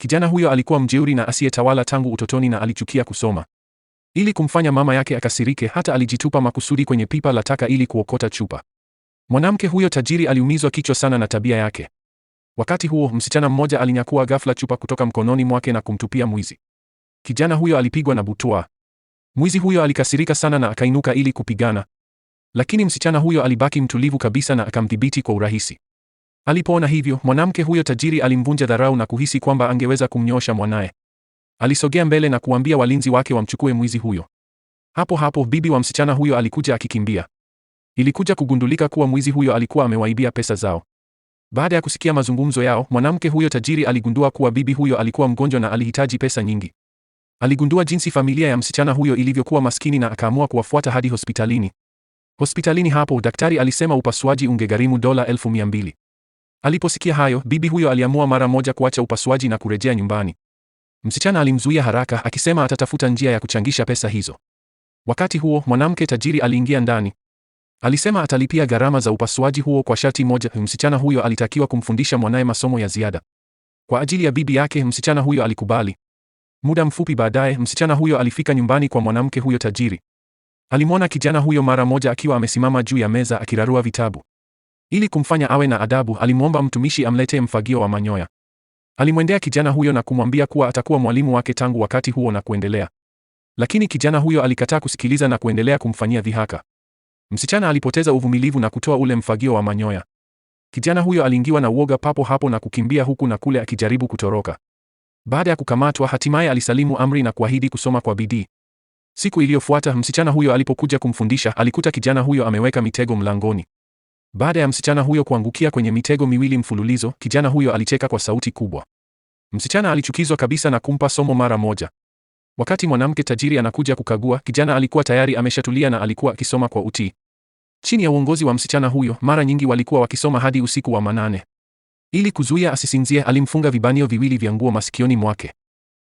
Kijana huyo alikuwa mjeuri na asiyetawala tangu utotoni na alichukia kusoma. Ili kumfanya mama yake akasirike, hata alijitupa makusudi kwenye pipa la taka ili kuokota chupa. Mwanamke huyo tajiri aliumizwa kichwa sana na tabia yake. Wakati huo, msichana mmoja alinyakua ghafla chupa kutoka mkononi mwake na kumtupia mwizi. Kijana huyo alipigwa na butwaa. Mwizi huyo alikasirika sana na akainuka ili kupigana. Lakini msichana huyo alibaki mtulivu kabisa na akamdhibiti kwa urahisi. Alipoona hivyo, mwanamke huyo tajiri alimvunja dharau na kuhisi kwamba angeweza kumnyoosha mwanaye. Alisogea mbele na kuambia walinzi wake wamchukue mwizi huyo. Hapo hapo bibi wa msichana huyo alikuja akikimbia. Ilikuja kugundulika kuwa mwizi huyo alikuwa amewaibia pesa zao. Baada ya kusikia mazungumzo yao, mwanamke huyo tajiri aligundua kuwa bibi huyo alikuwa mgonjwa na alihitaji pesa nyingi. Aligundua jinsi familia ya msichana huyo ilivyokuwa maskini na akaamua kuwafuata hadi hospitalini. Hospitalini hapo, daktari alisema upasuaji ungegharimu dola 200,000. Aliposikia hayo, bibi huyo aliamua mara moja kuacha upasuaji na kurejea nyumbani. Msichana alimzuia haraka akisema atatafuta njia ya kuchangisha pesa hizo. Wakati huo, mwanamke tajiri aliingia ndani. Alisema atalipia gharama za upasuaji huo kwa sharti moja: msichana huyo alitakiwa kumfundisha mwanaye masomo ya ziada. Kwa ajili ya bibi yake, msichana huyo alikubali. Muda mfupi baadaye, msichana huyo alifika nyumbani kwa mwanamke huyo tajiri. Alimwona kijana huyo mara moja akiwa amesimama juu ya meza akirarua vitabu. Ili kumfanya awe na adabu, alimwomba mtumishi amletee mfagio wa manyoya. Alimwendea kijana huyo na kumwambia kuwa atakuwa mwalimu wake tangu wakati huo na kuendelea. Lakini kijana huyo alikataa kusikiliza na kuendelea kumfanyia dhihaka. Msichana alipoteza uvumilivu na kutoa ule mfagio wa manyoya. Kijana huyo aliingiwa na uoga papo hapo na kukimbia huku na kule akijaribu kutoroka. Baada ya kukamatwa, hatimaye alisalimu amri na kuahidi kusoma kwa bidii. Siku iliyofuata, msichana huyo alipokuja kumfundisha, alikuta kijana huyo ameweka mitego mlangoni. Baada ya msichana huyo kuangukia kwenye mitego miwili mfululizo, kijana huyo alicheka kwa sauti kubwa. Msichana alichukizwa kabisa na kumpa somo mara moja. Wakati mwanamke tajiri anakuja kukagua, kijana alikuwa tayari ameshatulia na alikuwa akisoma kwa utii. Chini ya uongozi wa msichana huyo, mara nyingi walikuwa wakisoma hadi usiku wa manane. Ili kuzuia asisinzie, alimfunga vibanio viwili vya nguo masikioni mwake.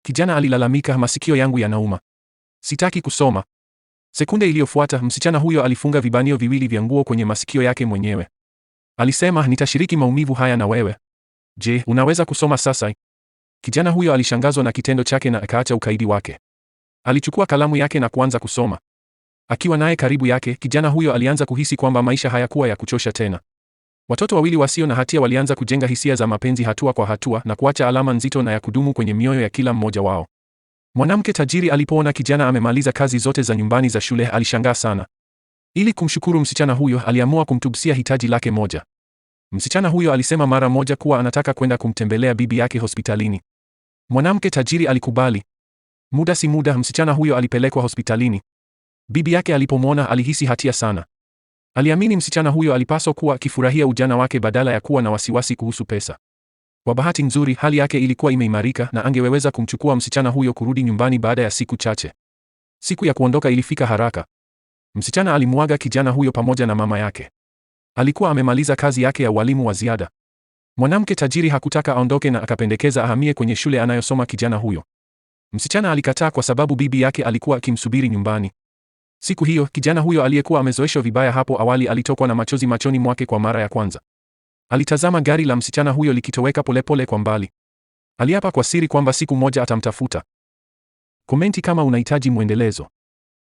Kijana alilalamika, masikio yangu yanauma, sitaki kusoma. Sekunde iliyofuata, msichana huyo alifunga vibanio viwili vya nguo kwenye masikio yake mwenyewe. Alisema, nitashiriki maumivu haya na wewe. Je, unaweza kusoma sasa? Kijana huyo alishangazwa na kitendo chake na akaacha ukaidi wake. Alichukua kalamu yake na kuanza kusoma. Akiwa naye karibu yake, kijana huyo alianza kuhisi kwamba maisha hayakuwa ya kuchosha tena. Watoto wawili wasio na hatia walianza kujenga hisia za mapenzi hatua kwa hatua na kuacha alama nzito na ya kudumu kwenye mioyo ya kila mmoja wao. Mwanamke tajiri alipoona kijana amemaliza kazi zote za nyumbani za shule, alishangaa sana. Ili kumshukuru msichana huyo, aliamua kumtubsia hitaji lake moja. Msichana huyo alisema mara moja kuwa anataka kwenda kumtembelea bibi yake hospitalini. Mwanamke tajiri alikubali. Muda si muda, msichana huyo alipelekwa hospitalini. Bibi yake alipomwona alihisi hatia sana. Aliamini msichana huyo alipaswa kuwa akifurahia ujana wake badala ya kuwa na wasiwasi kuhusu pesa. Kwa bahati nzuri, hali yake ilikuwa imeimarika na angeweza kumchukua msichana huyo kurudi nyumbani baada ya siku chache. Siku ya kuondoka ilifika haraka. Msichana alimuaga kijana huyo pamoja na mama yake. Alikuwa amemaliza kazi yake ya ualimu wa ziada. Mwanamke tajiri hakutaka aondoke na akapendekeza ahamie kwenye shule anayosoma kijana huyo. Msichana alikataa kwa sababu bibi yake alikuwa akimsubiri nyumbani. Siku hiyo, kijana huyo aliyekuwa amezoeshwa vibaya hapo awali alitokwa na machozi machoni mwake kwa mara ya kwanza. Alitazama gari la msichana huyo likitoweka polepole kwa mbali. Aliapa kwa siri kwamba siku moja atamtafuta. Komenti kama unahitaji mwendelezo.